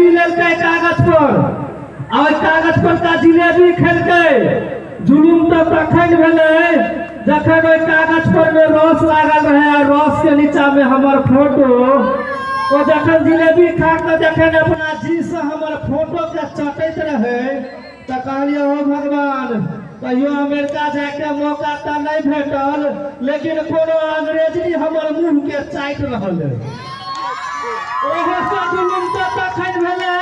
जिलेबी लेलकै कागज पर आ ओहि कागज पर का जिलेबी खेलकै। जुलुम तऽ तखन भेलै जखन ओहि कागज पर में रस लागल रहे आ रस के नीचा में हमर फोटो। ओ जखन जिलेबी खा कऽ जखन अपना जी से हमर फोटो के चटैत रहे तऽ कहलियै ओ भगवान, कहियो अमेरिका जायके मौका तऽ नहि भेटल, लेकिन कोनो अंग्रेजी हमर मुँह के चाटि रहल है। ओहो से जुलुम तऽ तखन भेलै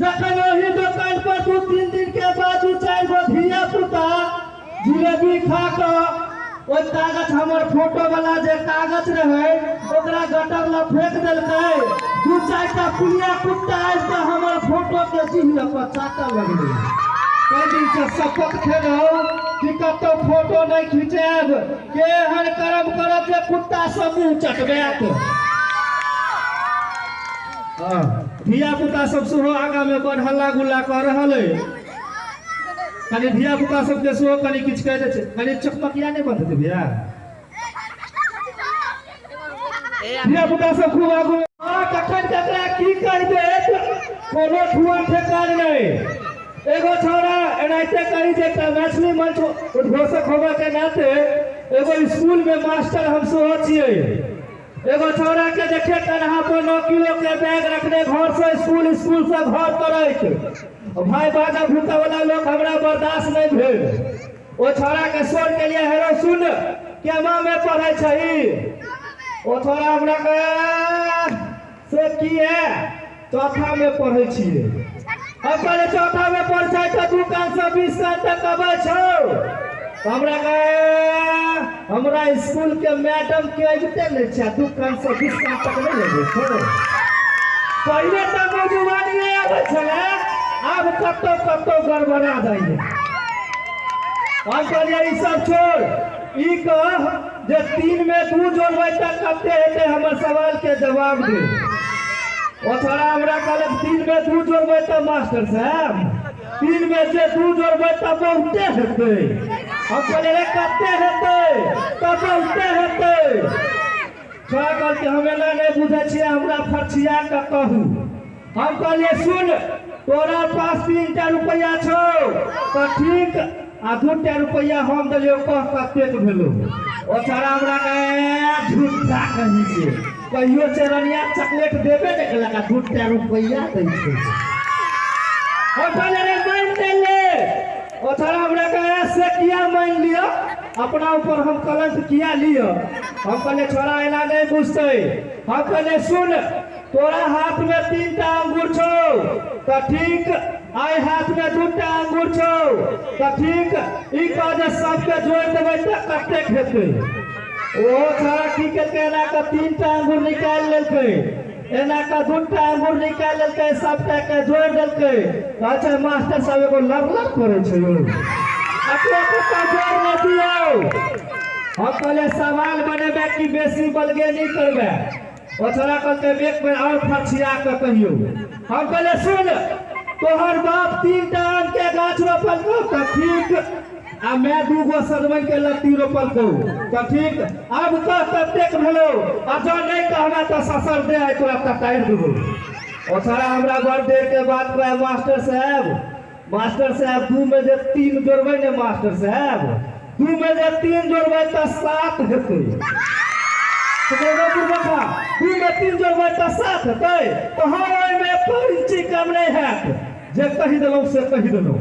जखन ओही दोकान पर 2-3 दिन के बाद 2-4 गो धिया पुता जिलेबी खा कऽ ओहि कागज हमर फोटो वाला जे कागज रहे ओकरा गटर लग फेंक देलकै। 2-4 टा पुलिया कुत्ता आबि कऽ हमर फोटो के जीह लऽ कऽ चाटऽ लगलै। कई दिन से शपथ खेलहुँ कि कतौ फोटो नहि खिंचायब, केहन कर्म करब जे कुत्ता सब मुँह चटबैत। हाँ, धिया पुता सब सेहो आगाँ में बड़ हल्ला गुल्ला कऽ रहल अइ। कनि धिया पुता सबके सेहो कनि किछु कहि दै छै, कनि चकमकिया नहि बंद हेतै भैया। धिया पुता सब खूब आगू। हाँ, कखन ककरा की कहि देत कोनो ठुआ ठेकान नहि। एगो छौड़ा एनाहिते कही जे एकटा मैथिली मंच उद्घोषक होबऽ के नाते एगो स्कूल में मास्टर हम सेहो छियै। एगो छौड़ा के देखे कन्हा पर 9 किलो के बैग रखने घर से स्कूल, स्कूल से घर करैत। भाई बाजा भूखा वाला लोग हमरा बर्दाश्त नहीं भेल। ओ छौड़ा के शोर के लिए हेरो सुन केमा में पढ़े छही। ओ छौड़ा हमरा कहे से की है चौथा में पढ़े छियै। हम कहलियै चौथा में पढ़े छै तऽ दुकान से 20 कान तक अबै छौ। हमरा कहे हमरा स्कूल के मैडम के अबिते नहीं छै, दुकान से 20 कान तक नहीं अबै छौ। पहिले तऽ मौजूदानी नहीं अबै छलै, आब कतौ कतौ गड़बड़ा जाइए। हम कहलियै ई सब छोड़, ई कह जे 3 में 2 जोड़बै तऽ कते हेतै, हमर सवाल के जवाब दे। ओ छोड़ा हमरा कहलक 3 में 2 जोड़बै तऽ मास्टर साहब 3 में जे 2 जोड़बै तऽ बहुते हेतै। हम कहलियै रे कते हेतै तऽ बहुते हेतै। छोड़ा कहलकै हम एना नहि बुझै छियै, हमरा फरछिया कऽ कहू। हम कहलियै सुन तोरा पास 3 टा रुपैआ छौ तऽ ठीक, आ 2 टा रुपैआ हम देलियौ, कह कतेक भेलौ। ओ छोड़ा हमरा कहे झूठा कही के कहियो चरनिया चॉकलेट देबे नहि केलक आ 2 टा रुपैआ दै छै। हम कहलियै रे मानि देले। ओ छोड़ा हमरा कहे से किया मानि लिअ, अपना ऊपर हम कलंक किया लिअ। हम कहलियै छोड़ा एना नहि बुझतै। हम कहलियै सुन तोरा हाथ में 3 टा अंगूर छौ तऽ ठीक, आइ हाथ में 2 टा अंगूर छौ तऽ ठीक, ई कह जे सबके जोड़ि देबै तऽ कतेक हेतै। ओ छोड़ा की केलकै, एना कऽ 3 टा अंगूर निकालि लेलकै, एना कऽ 2 टा अंगूर निकालि लेलकै, सबटा के जोड़ि देलकै। कहै छै मास्टर साहब एगो लड़ लड़ करै छै यौ, अपनो कुत्ता जोड़ि नहि दियौ। हम कहलियै सवाल बनेबै कि बेसी बलगेनी करबै। ओ छोड़ा कहलकै एक बेर और फरछिया कऽ कहियौ। हम कहलियै सुन तोहर बाप 3 टा आम के गाछ रोपलकौ तऽ ठीक, आ मैं 2 गो सजमनि के लत्ती रोपलकौ तऽ ठीक, आब कह कतेक भेलौ, आ जँ नहि कहबै तऽ ससर दे आइ तोरा कटारि देबौ। ओ छोड़ा हमरा बड़ देर के बाद कहे मास्टर साहब, मास्टर साहब 2 में जे 3 जोड़बै ने मास्टर साहब, 2 में जे 3 जोड़बै तऽ 7 हेतै। 2 में 3 जोड़बै तऽ 7 हेतै, तऽ हँ ओहिमे 1 इंची कम नहि हैत, जे कहि देलहुँ से कहि देलहुँ।